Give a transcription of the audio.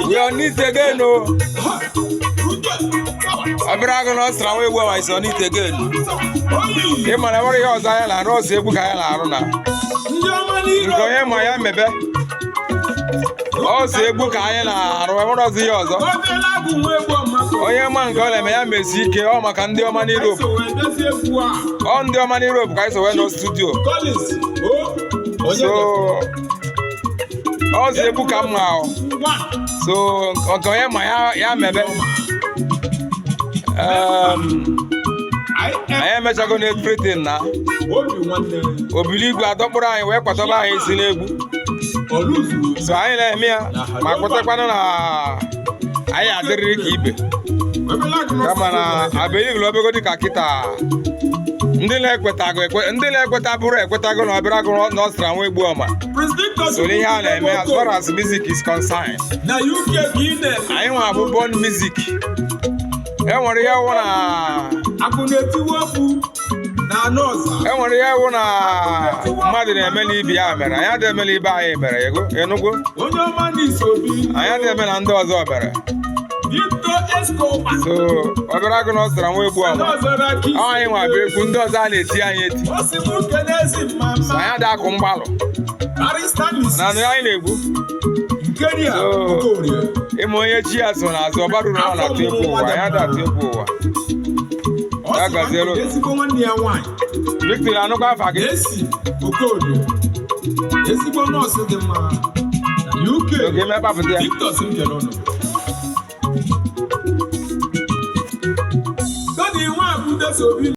We on it again o. Obere agụ na ọsịra nwa egwu awa is on it again. Ị ma na enwere ihe ọzọ anyị na-arụ, ọsọ egwu ka anyị na-arụ na. Nke onye ma ya mebe. Ọsọ egwu ka anyị na-arụ, enwere ọzọ ihe ọzọ. Onye ma nke ọ na-eme ya mesi ike, ọ maka ndị ọma n'Europe. Ọ ndị ọma n'Europe ka anyị so wee nọ studio. So ọsọ egwu ka mma ahụ. So nke onye ma ya ya mebe. Anyị emechago na everything na obiligwe adọkpụrụ anyị wee kwatọba anyị isi n'egwu. So anyị na-eme ya ma kwetakwanụ na anyị adịrịrị ka ibe, kama na abelive obego dịka kịta ndị na-ekwetago ekwe, ndị na-ekweta bụrụ ekwetago na obere agụ na ọsịra nwa egbu ọma so n'ihe a na-eme. As far as music is concerned, na UK ka ị na-eme. Anyị nwa bụ born music. E nwere ihe wụ na Akụ na-etiwe okwu na anọza. E nwere ihe wụ na mmadụ na-eme n'ibi ya mere, anyị adịghị eme n'ibe anyị mere. Ego enugwu. Onye ọma n'isobi. Anyị adịghị eme na ndị ọzọ mere. Victor Escobar. So obere agụ na ọsịra nwa egbu ọma. Anọzara ka Ọ anyị nwa bụ egwu, ndị ọzọ a na-eti anyị eti. O si mụ kenezi mama. Anyị adịghị akụ mgbalụ. Barrister Mrs. Na anụ anyị na-egwu. Nkeria Okorie. Ịma onye chi ya so n'azụ, ọbara uru, ọ na-atụ egwu ụwa. Anyị adịghị atụ egwu ụwa. Ọ Ya sị na gaziere. Ezigbo nwanne ya nwaanyị. Victor, anụkwa afa gị. Esi Okorie, ezigbo nọọsụ dị mma na UK. Oge mekpapụta ya. Victor si m kele ụnụ. Tony Nwabude Sobi.